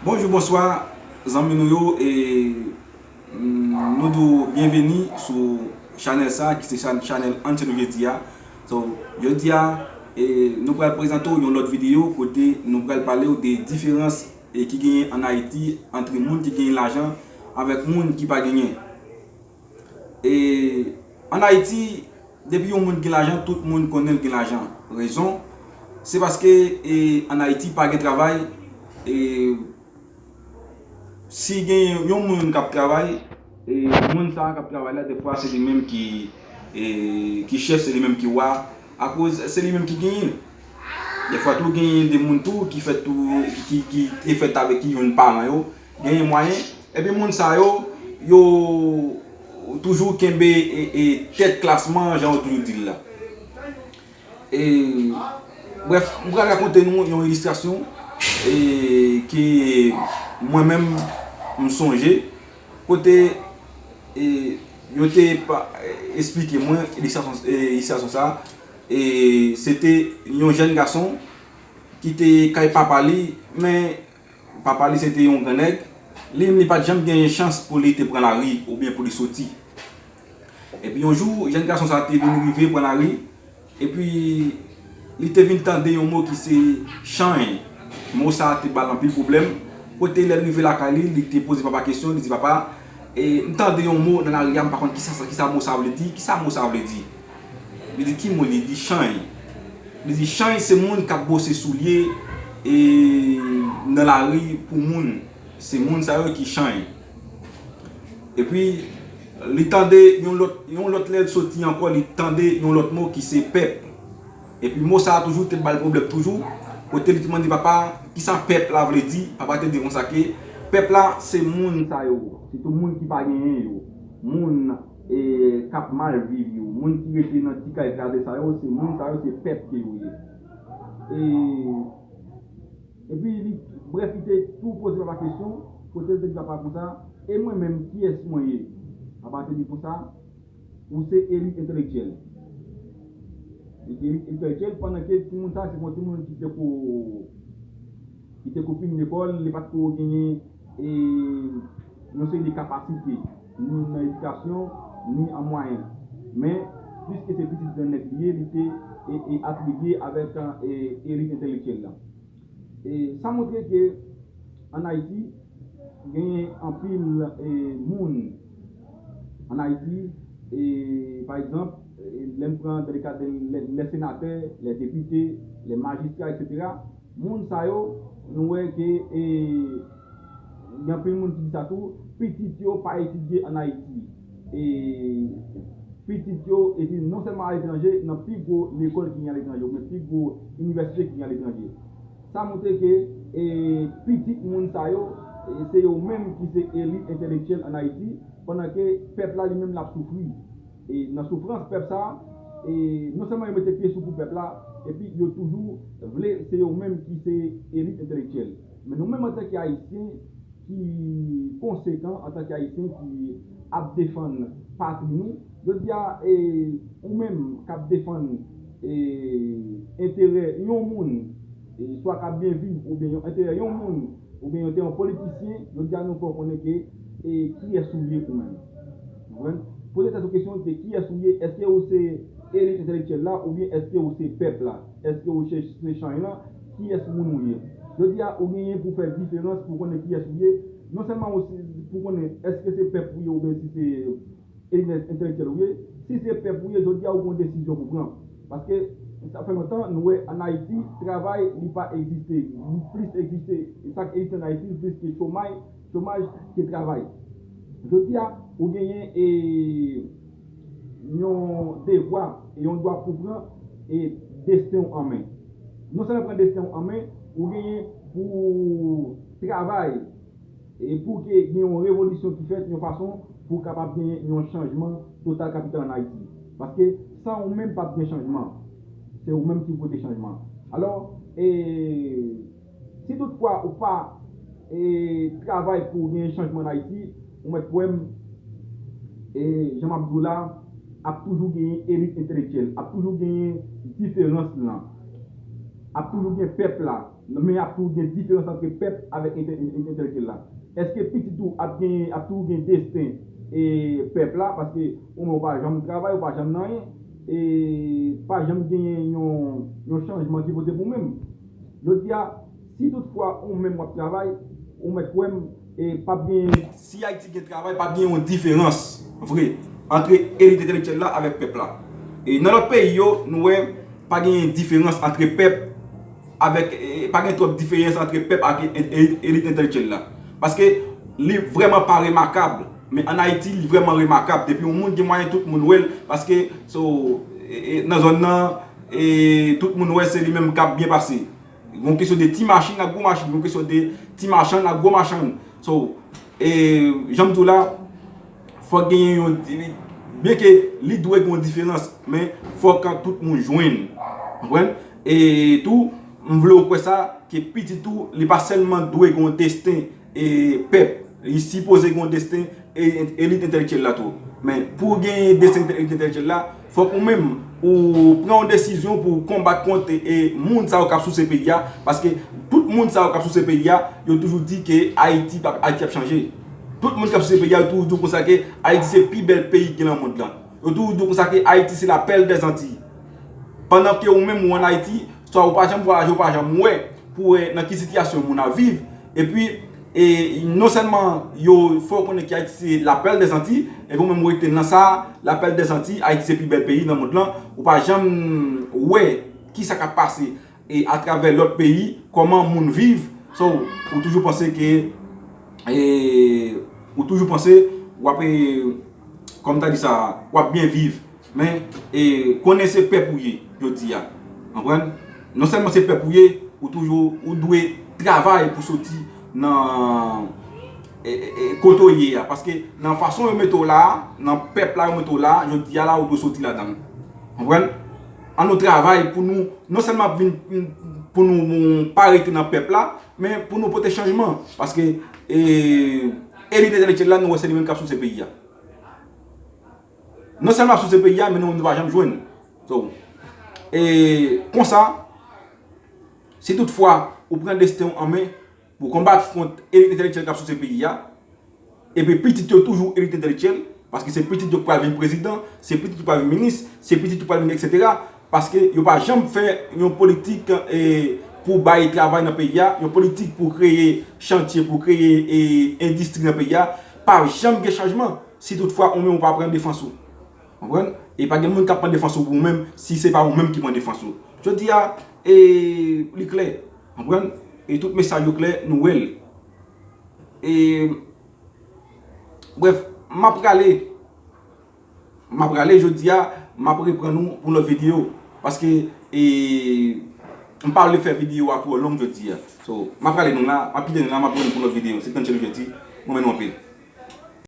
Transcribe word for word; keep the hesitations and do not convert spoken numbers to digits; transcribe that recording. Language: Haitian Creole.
Bonjou, bonswa, zanmi nou yo, e, mm, nou di w byenveni sou chanèl sa, ki se chan-, chanèl Ann Chèn Jodi a. So, jodi a, e, nou pral prezante w yon lòt videyo kote nou pral pale w de diferans, e, ki genyen ann Ayiti ant moun ki genyen lajan avèk moun ki pa genyen. E, ann Ayiti, depi yon moun gen lajan, tout moun konnen l gen lajan. Rezon, se paske, e, ann Ayiti pa gen travay, e, si gen yon moun k ap travay, e, moun sa a k ap travay la, defwa se li menm ki, e, ki chèf, se li menm ki wa, akoz se li menm ki genyen. Defwa tou, genyen de moun tou ki fèt tou, ki, ki, ki te fèt avèk ki youn paran yo, genyen mwayen, epi moun sa yo, yo toujou kenbe, e, e, tèt klasman, jan yo toujou di l la. E, brèf, m pral rakonte nou yon ilistrasyon, e, ke mwen menm m sonje, kote, e, yo te pa, e, esplike mwen ilistrasyon, e, ilistrasyon sa, e, se te yon jèn gason ki te kay papa li, men papa li se te yon gran nèg, li menm li pa t janm genyen chans pou li te pran lari oubyen pou li soti. Epi yon jou, jèn gason sa te vin rive pran lari, epi li te vin tande yon mo ki se chany. Mo sa te ba l anpil pwoblèm. Kote lè l rive lakay li, li te poze papa kesyon, li di, "Papa, e, m tande yon mo nan lari a, m pa konn kisa, kisa mo sa vle di, kisa mo sa vle di?" Li di, "Ki mo?" Li di, "Chany." Li di, "Chany se moun k ap bwose soulye, e, nan lari pou moun. Se moun sa yo ki chany." Epi, li tande yon lòt, yon lòt lè l soti ankò, li tande yon lòt mo ki se pèp. Epi mo sa a toujou te ba l pwoblèm toujou. Kote li te mande papa, "Kisa pèp la vle di?" Papa te di konsa ke pèp la se moun sa yo, sitou moun ki pa genyen yo, moun, e, k ap mal viv yo, moun ki rete nan ti kay kraze sa yo, se moun sa yo, se pèp ke yo ye. E, epi li, brèf, li te tou poze papa kesyon, kote li te di papa konsa, "E mwen menm, kiyès mwen ye?" Papa te di konsa, "Ou se elit entelektyèl." Li te elit entelektyèl pandan ke timoun sa se yon timoun ki te ko, ki te ko fini lekòl, li pa t ko genyen, e, yon seri de kapasite, ni nan edikasyon, ni an mwayen. Men, piske se pitit gran nèg li ye, li te, e, e, atribye avèk, e, elit entelektyèl la. E sa montre ke ann Ayiti, genyen anpil, e, moun ann Ayiti, e, pa egzanp, e, lè n pran dans le cadre de lè, lè senatè, lè depite, lè majistra, etsetera, moun sa yo, nou wè ke, e, gen anpil moun ki di sa tou, pitit yo pa etidye ann Ayiti. E, pitit yo etidye non sèlman aletranje, nan pi gwo lekòl ki gen aletranje, oubyen pi gwo inivèsite ki gen aletranje. Sa montre ke, e, pitit moun sa yo, e, se yo menm ki se elit entelektyèl ann Ayiti, pandan ke pèp la li menm l ap soufri. E nan soufrans pèp sa, e, non sèlman yo mete pye sou kou pèp la, epi yo toujou vle se yo menm ki se elit entelektyèl. Men nou menm antanke Ayisyen, ki konsekan antanke Ayisyen ki ap defann patri nou. Jodi a, e, ou menm k ap defann, e, enterè yon moun, e, swa k ap byen viv, oubyen yon enterè yon moun, oubyen yon, te yon politisyen, jodi a nou fè w konnen ke, e, kiyès ou ye ou menm. Ou konprann? Poze tèt ou kesyon ke kiyès ou ye, èske ou se elit entelektyèl la, oubyen èske ou se pèp la? Èske ou se, se chay lan? Kiyès moun ou ye? Jodi a, ou genyen pou fè diferans, pou konnen kiyès ou ye. Non sèlman ou si, pou konnen èske se pèp ou ye oubyen si se elit entelektyèl ou ye. Si se pèp ou ye, jodi a, ou gen yon desizyon pou pran. Paske, sa fè lontan, nou wè, ann Ayiti, travay, li pa egziste. Li plis egziste, sa k egziste ann Ayiti, plis ke chomay, chomaj ke travay. Jodi a, ou genyen, e, yon devwa e yon dwa pou pran, e, desten w an men. Non sèlman pran desten w an men, ou genyen pou travay, e, pou ke gen yon revolisyon ki fèt, yon fason pou kapab gen yon chanjman total kapital ann Ayiti. Paske san ou menm, p ap gen chanjman. Se ou menm ki pote chanjman. Alò, e, si toutfwa ou pa, e, travay pou gen chanjman ann Ayiti, ou mèt kwè m, e, jan m ap di w la, ap toujou genyen elit entelektyèl, ap toujou genyen diferans lan, ap toujou gen pèp la, Men ap toujou gen diferans antre pèp avèk ente- ente- entèlektyèl la. Èske pitit ou ap gen, ap toujou gen desten e pèp la? Paske ou menm ou pa janm travay, ou pa janm nan anyen, e pa janm genyen yon, yon chanjman ki pote pou ou menm. Jodi a, si toutfwa ou menm w ap travay, ou mèt kwè m, e p ap gen, si Ayiti gen travay, p ap gen yon diferans vre antre elit entèlektyèl la avèk pèp la. E nan lòt peyi yo, nou wè pa gen diferans antre pèp avèk, e, pa gen twòp diferans antre pèp ak e- e- elit entèlektyèl la. Paske li vrèman pa remakab. Men ann Ayiti, li vrèman remakab. Depi yon moun gen mwayen, tout moun wè l. Paske, so, e, e, nan zòn nan, e, tout moun wè se li menm k ap byen pase. Gon kesyon de ti machin ak gwo machin, gon kesyon de ti machann ak gwo machann. So, e, jan m di w la, fòk genyen yon, byenke li dwe gen yon diferans, men fòk tout moun jwenn. Konprann? E tou, m vle w kwè sa, ke pitit ou, li pa sèlman dwe gen yon desten e pèp, li sipoze gen yon desten e elit entèlektyèl la tou. Men pou w genyen desten elit entèlektyèl la, fòk ou menm ou pran yon desizyon pou w konbat kont e moun sa yo k ap souse peyi a, paske tout moun sa yo k ap souse peyi a, yo toujou di ke Ayiti p ap, Ayiti ap chanje. Tout moun k ap souse peyi a, yo toujou di w konsa ke Ayiti se pi bèl peyi ki gen nan mond lan. Yo toujou di w konsa ke Ayiti se la perle des Antilles. Pandan ke ou menm ou ann Ayiti, swa ou pa janm vwayaje, ou pa janm wè, pou wè nan ki sitiyasyon moun ap viv. Epi, e, non sèlman yo fè w konnen ke Ayiti se la perle des Antilles, epi ou menm ou rete nan sa, la perle des Antilles, Ayiti se pi bèl peyi nan mond lan, ou pa janm wè ki sa k ap pase e atravè lòt peyi, kòman moun viv. So, ou toujou panse ke, e, ou toujou panse w ap, e, kòm ta di sa, w ap byen viv. Men, e, konnen se pèp ou ye, jodi a. Konprann? Non sèlman se pèp ou ye, ou toujou, ou dwe travay pou soti nan, e, e, e, kote w ye a. Paske nan fason yo mete w la a, nan pèp la yo mete w la a, jodi a la, ou dwe soti ladan l. Konprann? Ann nou travay pou nou, non sèlman vin, pou nou pa rete nan pèp la, men pou nou pote chanjman. Paske, e, elit entèlektyèl la, nou wè se li menm k ap souse peyi a. Non sèlman ap souse peyi a, men nou, nou pa janm jwenn. So, e konsa, si toutfwa ou pran desten w an men pou konbat kont elit entèlektyèl k ap souse peyi a, epi pitit yo toujou elit entèlektyèl, paske se pitit yo k pral vin prezidan, se pitit yo k pral vin minis, se pitit yo k pral vin etsetera, paske yo pa janm fè yon politik, e, pou bay travay nan peyi a, yon politik pou kreye chantye, pou kreye, e, endistri nan peyi a, pa janm gen chanjman. Si toutfwa ou menm ou pa pran defans ou. Konprann? E pa gen moun k ap pran defans ou pou ou menm, si se pa ou menm ki pran defans ou. Jodi a, e, li klè. Konprann? E tout mesaj yo klè, nou wè l. E, brèf, m ap prale. M ap prale jodi a, m ap reprann nou pou lòt videyo. Paske, e, m pa vle fè videyo a twò long jodi a. So, m ap prale nou la, m ap kite nou la, m ap reprann nou pou lòt videyo. Se tann chèn jodi, mwen renmen nou anpil.